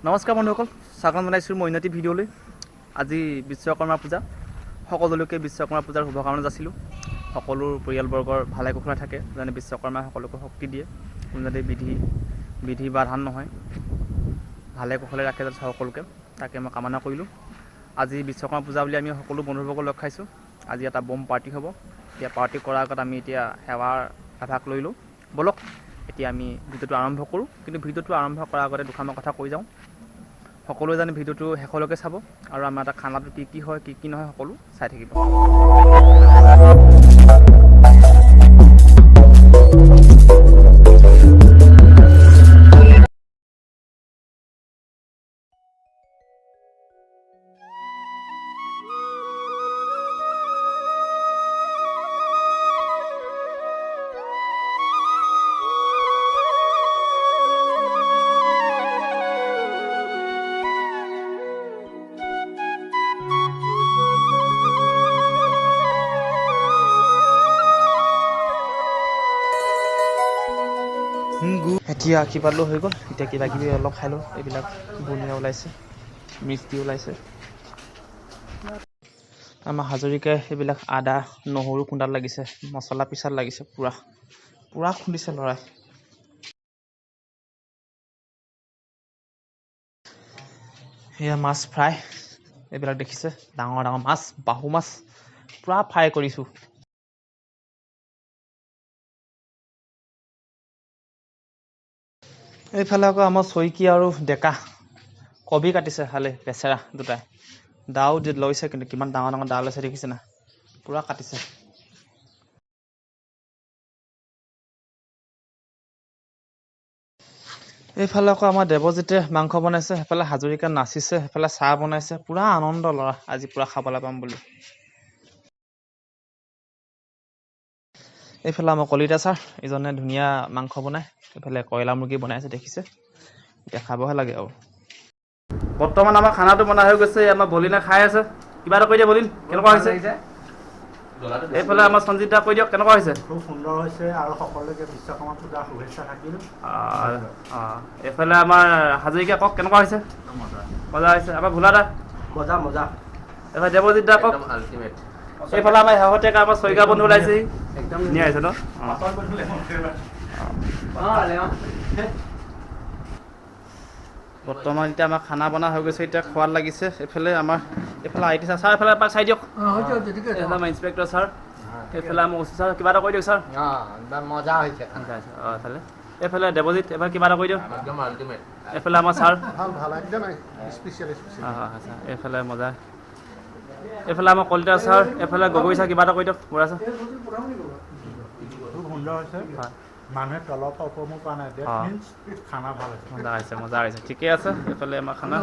নমস্কাৰ বন্ধুসকল, স্বাগতম জনাইছোঁ মই অন্য এটি ভিডিঅ'লৈ। আজি বিশ্বকৰ্মা পূজা। সকলোকে বিশ্বকৰ্মা পূজাৰ শুভকামনা যাচিলোঁ। সকলো পৰিয়ালবৰ্গৰ ভালে কুশলে থাকে, যেনে বিশ্বকৰ্মাই সকলোকে শক্তি দিয়ে, কোনো যাতে বিধি বিধি বাধান নহয়, ভালে কুশলে ৰাখে যাতে সকলোকে, তাকে মই কামনা কৰিলোঁ। আজি বিশ্বকৰ্মা পূজা বুলি আমি সকলো বন্ধুবৰ্গ লগ খাইছোঁ। আজি এটা বম পাৰ্টি হ'ব। এতিয়া পাৰ্টি কৰাৰ আগত আমি এতিয়া সেৱাৰ এভাগ লৈ লওঁ। ব'লক এতিয়া আমি ভিডিঅ'টো আৰম্ভ কৰোঁ। কিন্তু ভিডিঅ'টো আৰম্ভ কৰাৰ আগতে দুষাৰমান কথা কৈ যাওঁ। সকলোৱে জানে ভিডিঅ'টো শেষলৈকে চাব আৰু আমাৰ এটা খানাটো কি কি হয় কি কি নহয় সকলো চাই থাকিব। এতিয়া আশীৰ্বাদ লৈ হৈ গ'ল। এতিয়া কিবা কিবি অলপ খাই লওঁ। এইবিলাক বুনিয়া ওলাইছে, মিষ্টি ওলাইছে। আমাৰ হাজৰিকাই এইবিলাক আদা নহৰু খুন্দাত লাগিছে, মছলা পিছাত লাগিছে, পূৰা পূৰা খুন্দিছে ল'ৰাই। সেয়া মাছ ফ্ৰাই, এইবিলাক দেখিছে ডাঙৰ ডাঙৰ মাছ, বাহু মাছ পূৰা ফ্ৰাই কৰিছোঁ। এইফালে আকৌ আমাৰ চৈকী আৰু ডেকা কবি কাটিছে, খালে বেচেৰা দুটাই। দাও লৈছে, কিন্তু কিমান ডাঙৰ ডাঙৰ দা লৈছে দেখিছে না, পূৰা কাটিছে। এইফালে আকৌ আমাৰ দেৱজিতে মাংস বনাইছে, সেইফালে হাজৰিকা নাচিছে, সেইফালে চাহ বনাইছে। পূৰা আনন্দ ল'ৰা, আজি পূৰা খাবলৈ পাম বুলি। এইফালে আমাৰ কলিতা ছাৰ, ইজনে ধুনীয়া মাংস বনায়। এইফালে কয়লা মুৰ্গী বনাইছে দেখিছে, এতিয়া খাবহে লাগে আৰু। বৰ্তমান আমাৰ খানাটো বনাই হৈ গৈছে। আমাৰ বলিনে খাই আছে। কিবা এটা কৈ দিয়া বলিন, কেনেকুৱা হৈছে? এইফালে আমাৰ সঞ্জিত দা, কৈ দিয়ক কেনেকুৱা হৈছে? খুব সুন্দৰ হৈছে আৰু সকলোকে বিশ্বকৰ্মা পূজাৰ শুভেচ্ছা থাকিল। এইফালে আমাৰ হাজৰিকা, কওক কেনেকুৱা হৈছে? মজা হৈছে। আমাৰ ভোলা দা? মজা মজা। এইফালে দেৱজিত দা, কওক। এইফালে আমাৰ শেহতীয়াকৈ আমাৰ চৈকা বন্ধু ওলাইছে, একদম ধুনীয়া হৈছে ন? বৰ্তমান এতিয়া আমাৰ খানা বনা হৈ গৈছে, এতিয়া খোৱাত লাগিছে। এইফালে আমাৰ এইফালে I T sir, sir এইফালে এপাক চাই দিয়ক। এইফালে আমাৰ ইনস্পেক্টৰ ছাৰ, এইফালে আমাৰ অ' ছাৰ, কিবা এটা কৈ দিয়ক ছাৰ। মজা হৈছে। অঁ, এইফালে এইফালে দেৱজিত, এবাৰ কিবা এটা কৈ দিয়ক। এইফালে আমাৰ ছাৰ, ভাল ভাল, একদম স্পেচিয়েল স্পেচিয়েল। অঁ, এইফালে মজা। এইফালে আমাৰ কলিতা ছাৰ, এইফালে গগৈ ছাৰ, কিবা এটা কৈ দিয়ক বৰা ছাৰ। খুব সুন্দৰ হৈছে। মানুহে তলৰ পৰা ওপৰমুখ পোৱা নাই, that means খানা ভাল হৈছে। মজা হৈছে, মজা হৈছে। ঠিকে আছে। এইফালে আমাৰ খানা।